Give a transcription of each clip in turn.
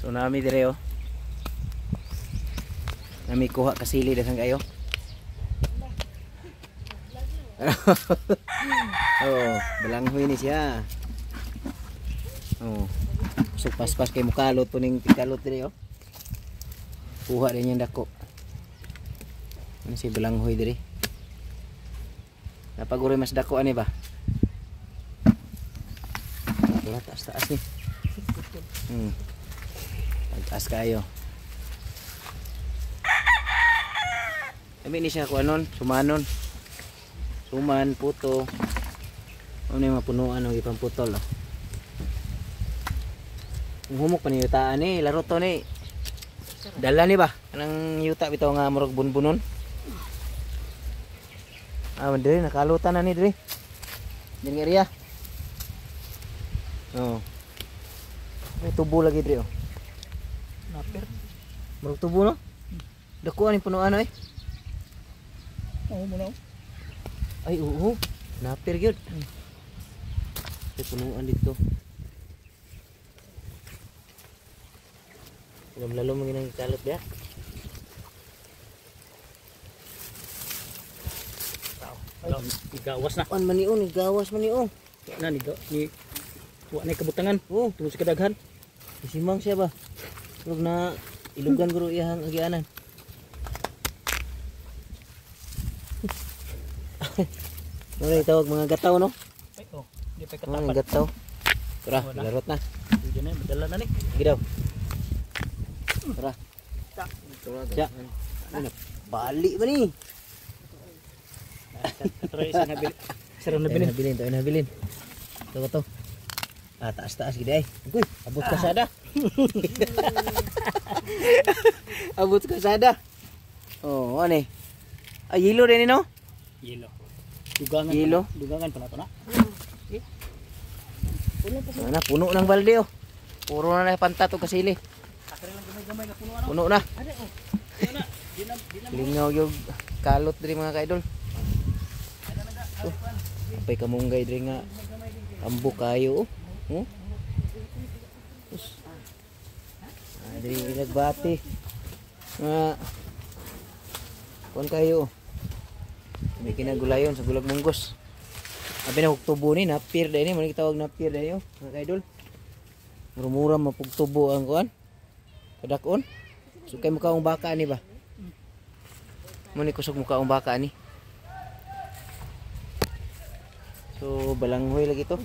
So nami dire oh. Nami kuha kasili daghan kayo. Oh, balanghoy ni siya. Oh. So paspas kay mukalot po ning pikalot dire oh. Kuha din yung dako. Ano si balanghoy dire? Napaguro mas dako ani ba? Wala, taas-taas ni. Taas kayo. Kami ni siya kuanon, sumanon. Suman, puto. Ano yung mga punuan ng ipang putol oh. Humok pa ni yutaan ni, laro to ni. Dala ni ba? Anang yuta bitaw nga murag bunbunon. Ah, diri nakalutan na ni diri. Diri area. Oh. May tubo lagi diri oh. Naper. Murag tubo no? Dako ani punuan oy. Oo mo na. Ay oo. Naper gyud. May punuan dito. Lalom-lalom ang ginang kalot diya. Igawas na. An man nion, gawas man nion. Na ni ni wa na kabutangan. Oh, Tungod sa kadaghan. isimang siya ba? Murag na ilugan guro iyang agianan. Ano yung tawag mga gataw no? Ay oh, di pa Mga katapat. gataw. Tara, Wala. larot na. Di na madala na ni. Sige daw. Tara. Siya. Ano, bali ba ni? Tara isa na bili. Isa na Tayo bili. na bilin, tayo na bilin. Ito to. Ah, taas-taas gid ay. Uy, abot ka sada. Abot ka sada. Oh, ano eh. Ay, yelo din no? Yelo. Dugangan. Yelo. Dugangan pala to na. Ano na, puno ng balde oh. Puro na na pantat og kasili. Asari lang gamay-gamay nga puno ano. Puno na. Ade oh. Di na. Di na di na. Lingaw yung kalot diri mga kaidol. Oh, apay kamunggay diri nga ambo kayo oh. Oh. Us. Ah, diri nagbati. Nga kuan kayo. Oh. May kinagulayon sa gulag munggos. Abi na tubo ni napir dai ni mo ni gitawag napir dai oh, mga kaidol. Murmura mapugtubo ang kuan. Kadakon. So kay mukha baka ani ba? Mo ni kusog mukha baka ani. So balanghoy lagi to.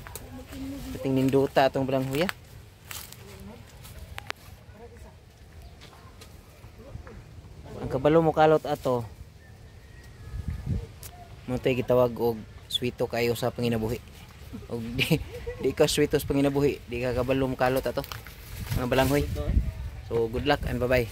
Pating nindota atong balanghoy ah. Ang kabalo mo kalot ato. Mo tay gitawag og swito kayo sa panginabuhi. Og di ka swito sa panginabuhi, di ka kabalo mo kalot ato. Mga balanghoy. So good luck and bye-bye.